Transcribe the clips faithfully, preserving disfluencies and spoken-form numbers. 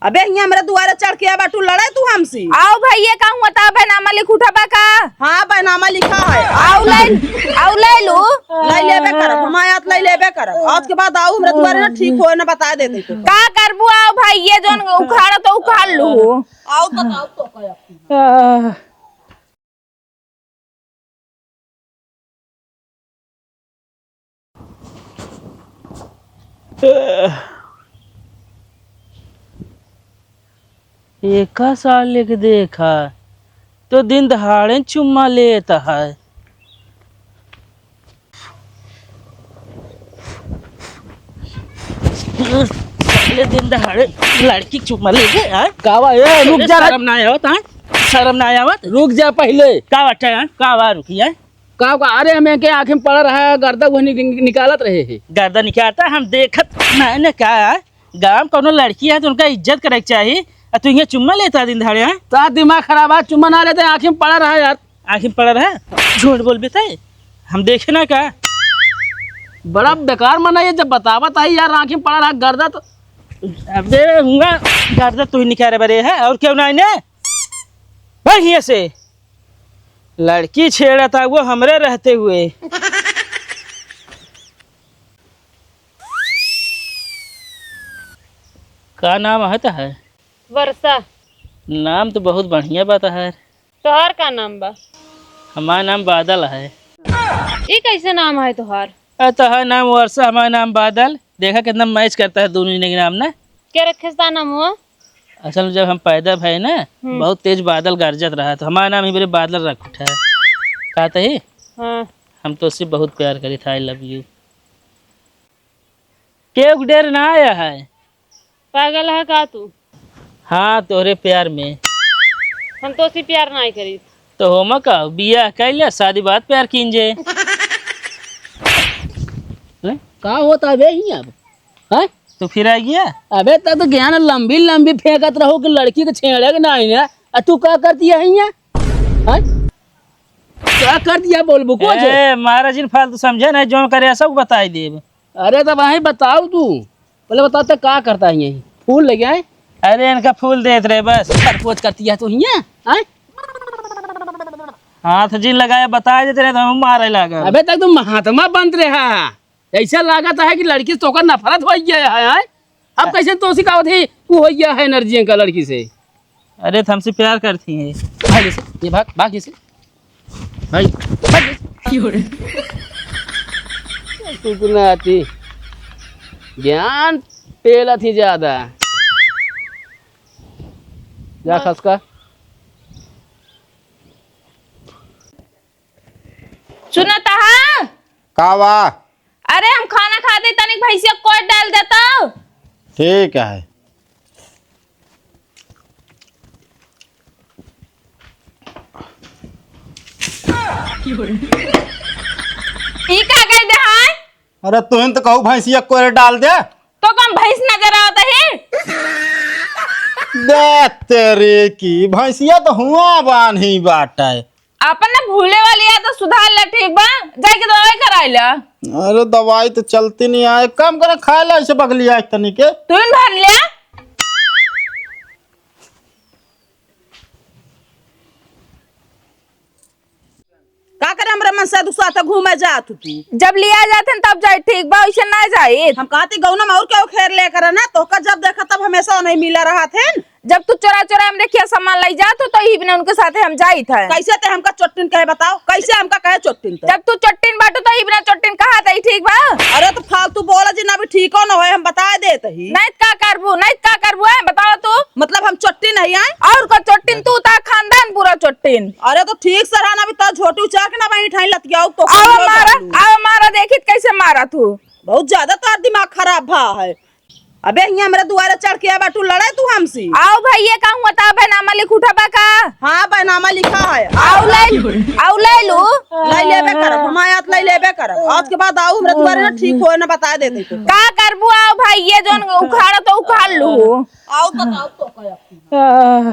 अबे हियाँ हमरे दुआरे चढ़ के आवा, तू लड़े तू हमसे। आओ भइया, का हुआ था, बैनामा लिख उठा बा का? हाँ, बैनामा लिखा है। आओ ले, आओ ले लू। ले लेबे करब, हम आयत ले लेबे करब। आज के बाद आओ हमरे दुआरे ना, ठीक होए ना, बताए देते तो। का करबू, आओ भइया, जौन उखाड़ तो उखाड़ लू। आओ बताओ तो का। आह। एका साले के देखा, तो दिन दहाड़े चुम्मा लेत है। साले दिन दहाड़े लड़की के चुम्मा ले गए, हाँ? का बा, ए, रुक जा रे। शर्म ना आवत, हाँ? शर्म ना आवत? रुक जा पहिले। का बाटे, हाँ? का बा, रुकी, हाँ? का, का? अरे, हमें के आँखी में पड़ा रहा, गर्दा वो नि-, नि-, निकालत रहे है। गर्दा निकालता, हम देखत नहीं ने का, हाँ? गाँव में कौनो लड़की है तो उनका इज्जत करे के चाही, आ तू इहाँ चुम्मा लेता दिन दहाड़े, हाँ? तो दिमाग खराब है, चुम्मा ना लेते, आँखी में पड़ा रहा यार। आँखी में पड़ा रहा? झूठ बोल बेटा, हम देखे ना का? बड़ा बेकार मना ये, जब बतावत आई यार, आँखी में पड़ा रहा गर्दा तो। अबे हुआ गर्दा तू ही निकाले बरे है, और क्यों ना इन्हें? भाग हियाँ से। लड़की छेड़ा था वो हमरे रहते हुए। का नाम है तोहार? वर्षा। नाम तो बहुत बढ़िया बा तोहार। तोहार का नाम बा? हमार नाम बादल है। ई कैसे नाम है तोहार? अरे तोहार नाम वर्षा, हमार नाम बादल। देखा कितना मैच करता है दोनों जने के नाम ना। के रखे सा नाम हुआ? असल में जब हम पैदा भए ना, हम्म। बहुत तेज बादल गरजत रहा, तो हमार नाम ही बोले बादल रख उठा। कहते ही हाँ। हम तो उससे बहुत प्यार करी था, I love you। केहू के डेर ना आया है। पागल है का तू? हाँ, तोहरे प्यार में। हम तो उसी प्यार ना करी। तो होमा का, बियाह कैले, शादी बाद प्यार कीन जे। हैं? का होता बे ही अब? हैं? तू फिर आ गया? अबे, तब तो ज्ञान लंबी लंबी फेंकत रहो कि लड़की के छेड़े के नहीं है। आ तू का करती है यहाँ? हैं? का कर दिया बोलबू कुछ? ए, महाराज जी, फालतू समझे नहीं, जो करे सब बताई देब। अरे, तब वहीं बताओ तू। पहले बताओ, तो का करता है यही? फूल लेके आए? अरे, इनका फूल देत रहे बस। खरपोच करती है तो हियाँ, आए? हाथ जिन लगाए, बताए देते रहे तो हम मारे लागल। अबे, तक तुम महात्मा बनत रहा। ऐसा लागत है कि लड़की से तोकर नफरत हो गया है, आए? अब कैसे तो सिखावत है, तू हो गया है एनर्जी का लड़की से। अरे, तो हमसे प्यार करती है। भाग इसे, ये भाग, भाग इसे। भाई, भाई। क्यों रे? कुकुर ना आती। ज्ञान पेला थी ज्यादा। जा खसका। सुनत हा? का बा? अरे, हम खाना खाते तनिक भैंसिया कोट डाल देता। ठीक है। ई का कह दे हाय? अरे तुहिन तो कहू भैंसिया कोरे डाल दे। तो कम भैंस नजर आवत है? दे तेरे की, भैंसिया तो हुआ बान्ही बाटे। अपन ना भूले वाली है तो सुधार ले, ठीक बा? जाके दवाई कराई ला। अरे दवाई तो चलती नहीं आए, काम करे खाए ला ऐसे बगली आए तनी के। तू इन भर ले। का करे हमरे मन से दूसरा तो घूमे जात तू। जब लिया जाते हैं तब जाए, ठीक बा, वैसे ना जाए। हम कहती गौना में और क्या खेर लेकर है ना, तो का जब देखा तब हमेशा नहीं मिला रहा थे। जब तू चोरा चोरा हमरे खिया सामान लाई जात हो, तो ही बिना उनके साथे हम जाइत है। कैसे ते हमका चोट्टिन कहे बताओ, कैसे हमका कहे चोट्टिन ते? जब तू चोट्टिन बाटू, तो ही बिना चोट्टिन कहा जाई, ठीक बा? अरे तो फालतू बोला जी ना, अभी ठीक हो ना होए, हम बताए देत ही। नहीं त का करबू, नहीं त का करबू, है बताओ तू। मतलब हम चोट्टिन है आए? और को चोट्टिन तू, ता खानदान पूरा चोट्टिन। अरे तो ठीक से रहा ना, अभी तो झोटी उचार के ना वहीं ठाई लतियाऊ तो अब मारा, अब मारा, देखित कैसे मारा तू। बहुत ज्यादा तार दिमाग खराब भा है। अबे हियाँ हमरे दुआरे चढ़ के आवा, तू लड़े तू हमसे। आओ भैया, का हुआ था, बैनामा लिख उठा बा का? हाँ, बैनामा लिखा है। आओ ले, आओ ले लू। ले लेबे करब, हम आयत ले लेबे करब। आज के बाद आओ हमरे दुआरे ना, ठीक होए ना, बता देते तो। का करबू, आओ भैया, जौन उखाड़ तो उखाड़ लू। आओ बताओ तो का। आह,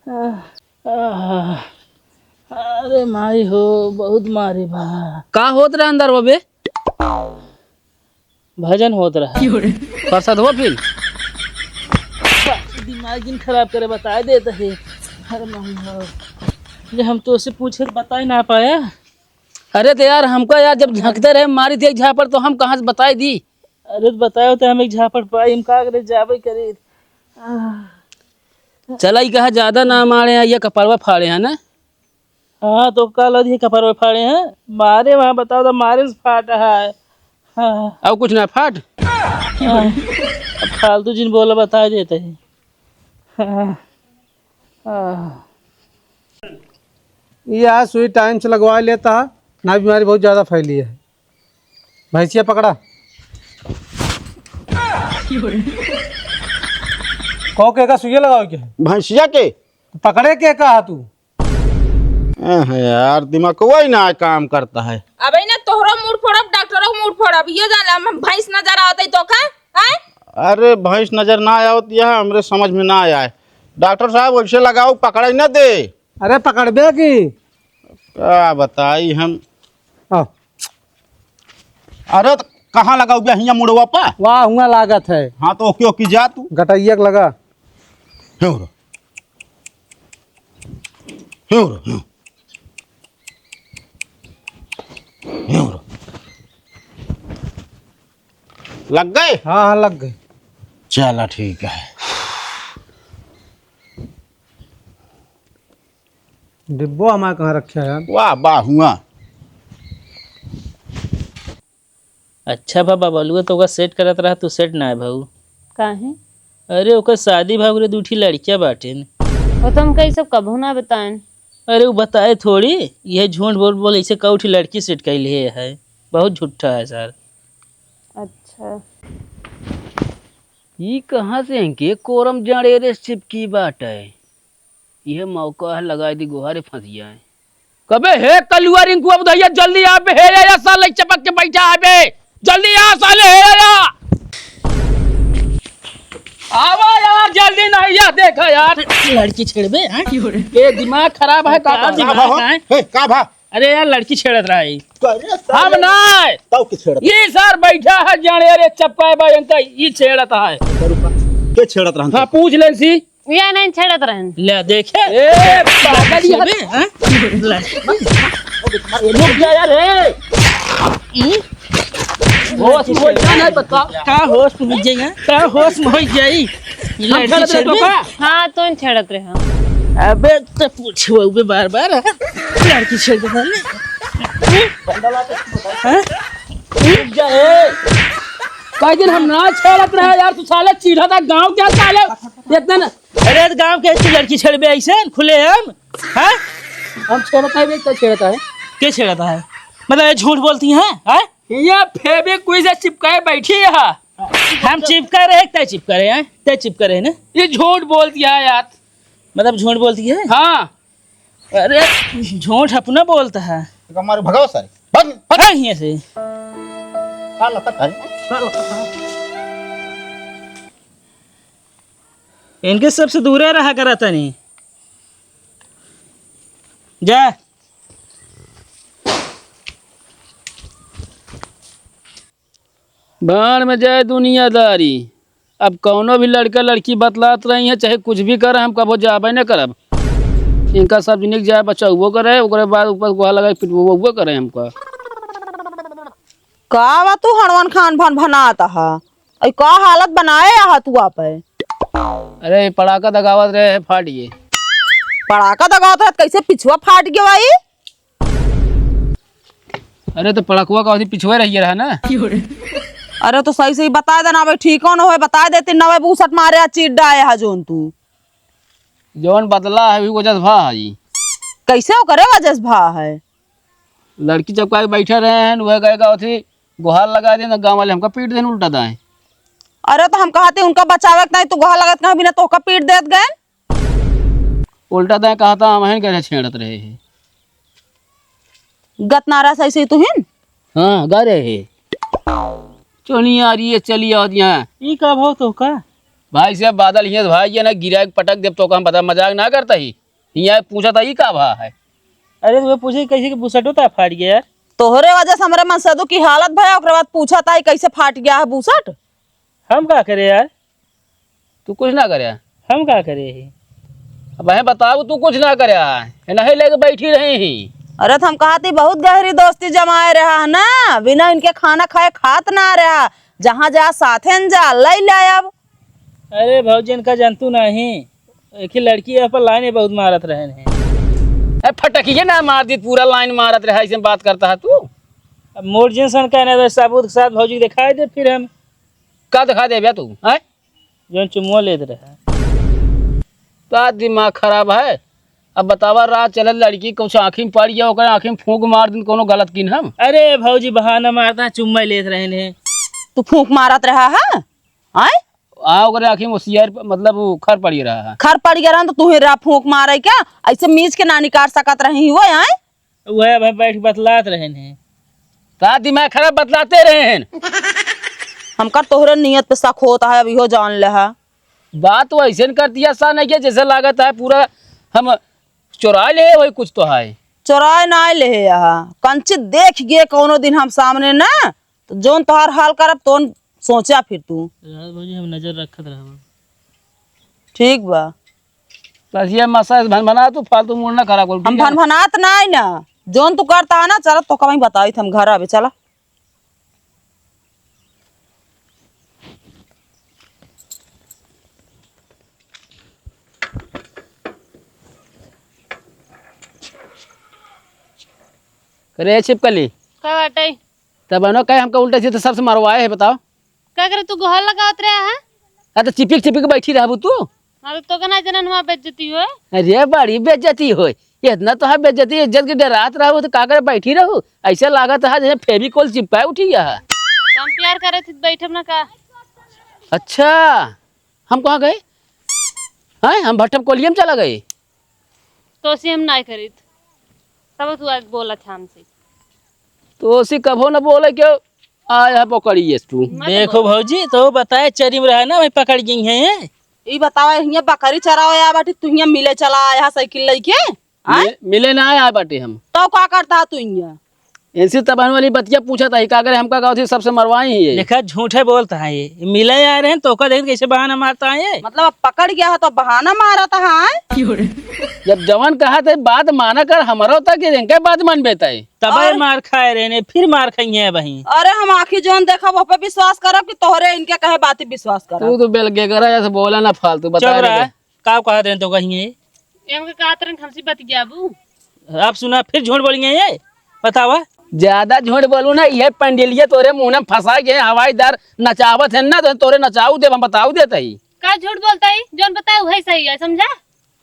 आह, आह, अरे माई हो, बहुत मारी बा। का होत रहा अंदर बे? भजन होत रहा। प्रसाद हो फिर? दिमाग जिन खराब करे, बताए देत है। अरे माई हो, ये हम तोसे पूछे तो बताए ना पाया। अरे तो यार, हमका यार जब झंकते रहे, मारी थी एक झापड़, तो हम कहाँ से बताए दी? अरे तो बताओ तो हम एक झापड़ पाई, हम का करे, जाबे करे। आह। चला, ई कहा ज्यादा ना मारे हैं, ये कपड़वा फाड़े हैं ना। हाँ, तो का लदी कपड़वा फाड़े हैं, मारे वहाँ बताओ तो मारे से फाट है। हाँ। और कुछ ना फाट। हाँ। अब फालतू जिन बोला बता देते हैं। हाँ। हाँ। ये आज सुई टाइम से लगवा लेता, ना बीमारी बहुत ज्यादा फैली है। भैंसिया पकड़ा। कहो के का सुइया लगाओ के? भैंसिया के? पकड़े के कहा तू? अह, यार, दिमाग को वही ना काम करता है। अबे ना तोहरो मूड फोड़ब, डॉक्टरो के मूड फोड़ब। यो जान हम भैंस नजर आवत है तो का? हैं? अरे, भैंस नजर ना आवत, यह हमरे समझ में ना आए। डॉक्टर साहब, वैसे लगाओ, पकड़े ना दे। अरे, पकड़बे की। का बताई हम। हाँ। अरे, तो कहाँ लगाओ बे? हियाँ मुड़वा पा? वाह, हुआं लागत है। हाँ, तो ओके, ओके, जा तू। गटैया के लगा। हेउरो। हेउरो, हेउरो। हेउरो। लग गए? हाँ, हाँ, लग गए। चला, ठीक है। डिब्बो हमारे कहाँ रखे है यार? वाह, वाह, हुआ। अच्छा बा, बबलुआ तो ओकर सेट करत रहा, तू सेट ना है भाऊ। काहे? अरे, ओकर शादी भा ओकरे दू ठी लड़कियां बाटेन। वो तो हमका ई सब कबहू ना बताएन। अरे, वो बताए थोड़ी, यह झूठ बोल बोल ऐसे कऊ ठी लड़की सेट कर लिए है, बहुत झूठा है सर। अच्छा। ई कहाँ से इनके कोरम जाड़े रे चिपकी बाटे? यह मौका है, लगाई दी गुहारे फंस जाए। कबे हे कलुआ रिंकू अब धैया जल्दी आ बे, हे या साले चपक के बैठा है बे, जल्दी आ साले हे या। आवा यार जल्दी नहीं या देखा यार। लड़की छेड़बे, हैं? ए दिमाग खराब है का? का का दिमाग भा? है? ए, का भा? अरे यार लड़की छेड़त रहा है। अरे साले। हम ना। तब के छेड़त? ये सर बैठा है जाने, अरे चपका है भाई इनका, ये छेड़त है। के छेड़त रहन? हाँ, पूछ लेन सी। ये नहीं छेड़त रहन। ले देखे। ए, पागल ये बे, हैं? ले। रुक जा यार, ए। हम्म? होश में हो जा, नहीं बता। का होश में हो जाएगा? का होश में हो जाई? ये हम लड़की छेड़त रहे छेड़बे? तो का? हाँ, तो छेड़त रहे हम। अबे, तो पूछो बे बार बार, हाँ? लड़की छेड़ के साले। हाँ? रुक जा, ए। कई दिन हम ना छेड़त रहे यार, तू साले चीढ़ा था गाँव के साले। इतना ना अरे, तो गाँव के तू लड़की छेड़बे ऐसे खुले हम, हैं? हम छेड़ता है बे, क्या छेड़ता है? के छेड़ता है? मतलब, ये झूठ बोलती हैं, हैं? ये फेविक्विक से चिपकाए बैठी है। हम चिपका रहे, तय चिपका रहे हैं, तय चिपका रहे ना। ये झूठ बोलती है यार। मतलब, झूठ बोलती है? हाँ। अरे, झूठ अपना बोलता है। हमारे भगाओ सारे। भाग, भाग। भाग यहाँ से। का लपट है? का लपट है? इनके सबसे दूरे रहा करा तनी। जा। भाड़ में जाए दुनियादारी। अब कौनो भी लड़का लड़की बतलात रही है, चाहे कुछ भी करे, हम कबो जाबे न करब। इनका सब जिनिक जाए बचाउबो करे, ओकरे बाद ऊपर गोहा लगा के पिटबो करे हमका। का बा तू हड़वन खान भन भनात हा? अरे का हालत बनाए आहा तू आप है? अरे पड़ाका दगावत रहे, फाट गए। पड़ाका दगावत रहे, कैसे पिछुआ फाट गया भाई? अरे तो पड़ाकुआ का अवधि पिछुआ रहिए रहा ना। अरे तो सही सही बता देना भाई, ठीक कौन होए, बता देते नवे बूसट मारे आ चीट डाए हा जोन तू। जौन बदला है, वही वजह से भा है ई। कैसे ओकरे वजह से भा है? लड़की चपका के बैठे रहे हैं, वह गए गाँव थी, गुहार लगा दे, गाँव वाले हमका पीट देन उल्टा दाएं। अरे तो हम कहते उनका बचावे के नहीं, तू गुहार लगत कहाँ बिना तोहका पीट देत गए? उल्टा दाएं कहा था, हम हैं करे छेड़त रहे हैं। गत नारा सही सही तुहिन? हाँ, गा रहे हैं। चोनी आ रही है, चली आओ यहाँ। ई का भाव तो का? भाई साहब, बादल हियाँ से भाई, ये ना गिरा के पटक देब तो का, हम बता, मजाक ना करता ही। हियाँ पूछा था, ई का भा है? अरे, तो वो पूछे कैसे कि बुसट होता है, फाट गया यार। तोहरे वजह से हमरे मनसेदू की हालत भया, ओकरे बाद पूछा था, ई कैसे फाट गया है बुसट? हम का करे यार? तू कुछ ना करे। हम का करे ही? अब है बताओ, तू कुछ ना करे है, नहीं लेके बैठी रही ही। अरे तो हम कहा थी बहुत गहरी दोस्ती जमाए रहा है ना, बिना इनके खाना खाए खात ना रहा, जहाँ जा साथे न जा, लई ले अब। अरे भौजी, इनका जानतू नहीं, एक ही लड़की है पर लाइन बहुत मारत रहन है। ए, फटकिए ना मार दी, पूरा लाइन मारत रहा, ऐसे बात करता है तू। अब मोर जिन सन कहने दे, सबूत के साथ भौजी के दिखाई दे, फिर हम का दिखा दे बे तू, हैं? जौन चुम्मा लेत रहा। का दिमाग खराब है? अब बतावा, रात चलत लड़की कुछ आँखी में पड़ गया, ओकरे आँखी में फूंक मार दिन, कोनो गलत किन हम? अरे भौजी, बहाना मारता है, चुम्मा लेत रहन है। तू फूंक मारत रहा है? आय? आ, ओकरे आँखी में होशियार, मतलब, वो खर पड़ गया रहा है। खर पड़ गया रहा तो तू ही रहा फूंक मारे क्या? ऐसे मीच के ना निकाल सकत रही हुआ, आय? वह भाई बैठ के बतलात रहन है। का दिमाग खराब बतलाते रहन? हमका तोहरे नियत पे शक होता है, अब इहो जान ले है। बात तो ऐसे न करती है, सा नहीं किया, जैसे लागत है पूरा हम चुराए ले वही कुछ तो है। चुराए ना ले है यहाँ, कंचित देख गए कौनो दिन हम सामने ना, तो जौन तोहार हाल करब, तोन सोचा फिर तू। रात भौजी हम नजर रखत रहब। ठीक बा। बस ये मसा भनभना, तू फालतू मूड ना खराब कर, हम ठीक है? भनभनात नाई ना, जौन तू करता है ना, चला तो कहीं बताई हम घर आवे, चला। करे छिपकली। का बाटे? तब अनो कहे हमका उल्टा सीधा सबसे मरवाए है, बताओ। का करे तू गोहर लगावत रहा है? आ तो चिपिक चिपिक बैठी रहबू तू। हाँ, तो तोके ना जनन हुआ बेइज्जती होए। अरे बड़ी बेइज्जती होए, इतना तो है बेइज्जती, इज्जत के डरात रहबू तो का करे बैठी रहू? ऐसे लागत है जैसे फेविकोल चिपकाए उठी है। तो हम प्यार करे थे, बैठब ना का? अच्छा, हम कहाँ गए? हैं, हम भट्ठम कोलियम चला गए। तो उसी हम नाय करित, तब तू आज बोलत है हमसे। तो उसी कभो न बोले क्यों? आया पकड़िए तू। मत देखो बोल। भौजी, तो बताए चरी में रहा ना, वही पकड़ गई है ये। ई बतावा, हियां बकरी चरावे आया बाटी, तू हियां मिले चला आया साइकिल लेके? आय? मि-, मिले ना आया बाटी हम। तो का करता तू हियां? इनसे तबहन वाली बतिया पूछत है, का करे हमका गाँव से सबसे मरवाई ही है। देखा, झूठे बोलता है ये। मिले आ रहे हैं तो ओका देख कैसे बहाना मारता है ये। मतलब अब पकड़ गया है तो बहाना मारता है। जब जवन कहा थे बात माना कर, हमरो तक इनके बात मन बेता है। तबे और? मार खाए रहे ने, फिर मार खाई है वहीं। अरे हम आँखी जौन देखा वो पे विश्वास करब कि तोहरे इनके कहे बात पे विश्वास करब? तू तो बेल के करा, ऐसे बोला ना फालतू, बता चुप रहा। का कहा देन तो कहीं है? एम के कहत रहन हमसे बतियाबू। आप सुना, फिर झूठ बोलेंगे ये, बतावा। ज्यादा झूठ बोलू ना, ये पंडिलिया तोरे मुंह में फंसा गए, हवाईदार नचावत है ना, तो तोरे नचाऊ देब, हम बताऊ देत ही। का झूठ बोलता है? जौन बताए वही सही है, समझा?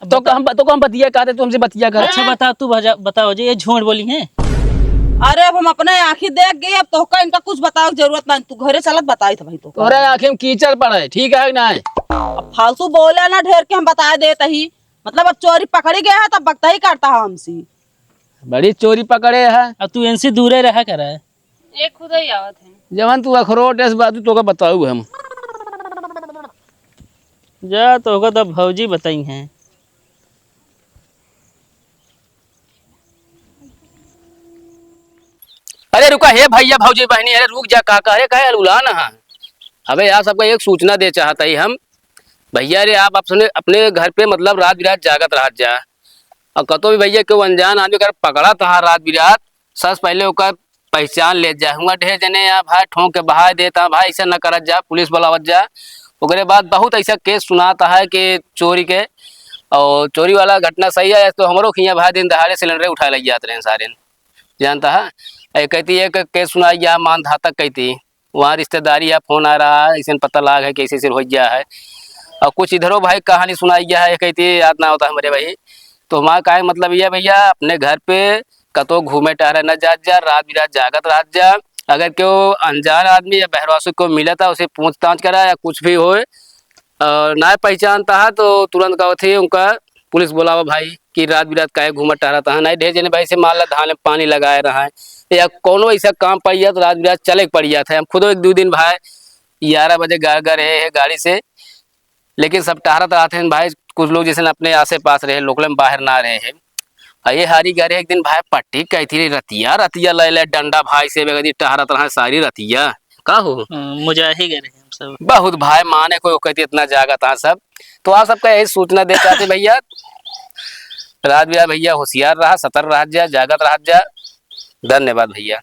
तो का हम, तो का हम बतिया कहते, तू हमसे बतिया कर। अच्छा, बता, तू बजा-, बताओ जी, ये झूठ बोली है। अरे, अब हम अपने आँखी देख गए, अब तोहका इनका कुछ बतावे की जरूरत ना, तू घरे चलत बताई था भाई तो। तोहरे आँखी में कीचड़ पड़े, ठीक है कि नहीं? अब फालतू बोले ना ढेर के, हम बता देत ही। मतलब, अब चोरी पकड़ी गया है, तब बकता ही करता है हमसे। बड़ी चोरी पकड़े है। अब तू इनसे दूरे रहा कर। ये खुद ही आवत है। जवन तू अखरोट है, इस बात तोका बताऊ हम। जा, तोका तब भौजी बताई हैं। अरे रुका, हे भैया, भौजी, बहनी, अरे रुक जा, का कह रहे, काहे अलुला ना है? अबे यार, सबका एक सूचना दे चाहता ही हम, भैया रे, आप अपने, अपने घर पे, मतलब, रात बिरात जागत रहत जा, और कतो भी भैया केहू अनजान आदमी अगर पकड़त हा रात बिरात, सबसे पहले ओकर पहचान लेत जा। हुआ ढेर जने या भाई ठोंक के बहाय देत हा, भाई ऐसा न करत जा, पुलिस बुलावत जा। ओकरे बाद बहुत ऐसा केस सुनात है कि चोरी के, और चोरी वाला घटना सही है, तो हमरो खिया भाई दिन दहाड़े सिलेंडरे उठाए लग जात रहे सारे, जानता है। ए कहती एक केस सुनाई गया मानधातक कहती, वहाँ रिश्तेदारी है, फोन आ रहा है, ऐसे पता लाग है कि ऐसे ऐसे हो गया है। और कुछ इधरो भाई कहानी सुनाई गया है, कहती याद ना होता हमारे भाई। तो हमारा कहे मतलब ये भैया, अपने घर पे कतो घूमे टहरे न जात जा, रात बिरात जागत रहत जा। अगर केहू अनजान आदमी या बहरवासु को मिलता, उसे पूछताछ करा या कुछ भी होए, और ना पहचानता है तो तुरंत कहत है उनका पुलिस बुलावा भाई कि रात बिरात काहे घूमत टहरत है। नहीं ढेर जने भाई से मान ला धान में पानी लगाए रहा है या कोनो ऐसा काम पड़ गया तो रात बिरात चले के पड़ जाता है। हम खुद एक दो दिन भाई ग्यारह बजे घर घर रहे हैं गाड़ी से, लेकिन सब टहरत रहते हैं भाई। कुछ लोग जैसे अपने आसे पास रहे, लोकल में बाहर ना रहे हैं। और ये हारी गए रहे एक दिन भाई, पट्टी कही थी रतिया, रतिया ले ले डंडा भाई से बेगदी टहरत रहा सारी रतिया। का हो? हाँ, मुजाही गए रहे हम। बहुत भाई माने कोई कहती इतना जागत हाँ सब। तो आप सबका यही सूचना दे चाहते भैया, राज भैया, भैया होशियार रहा, सतर्क रहा जा, जागत रहा जा। धन्यवाद भैया।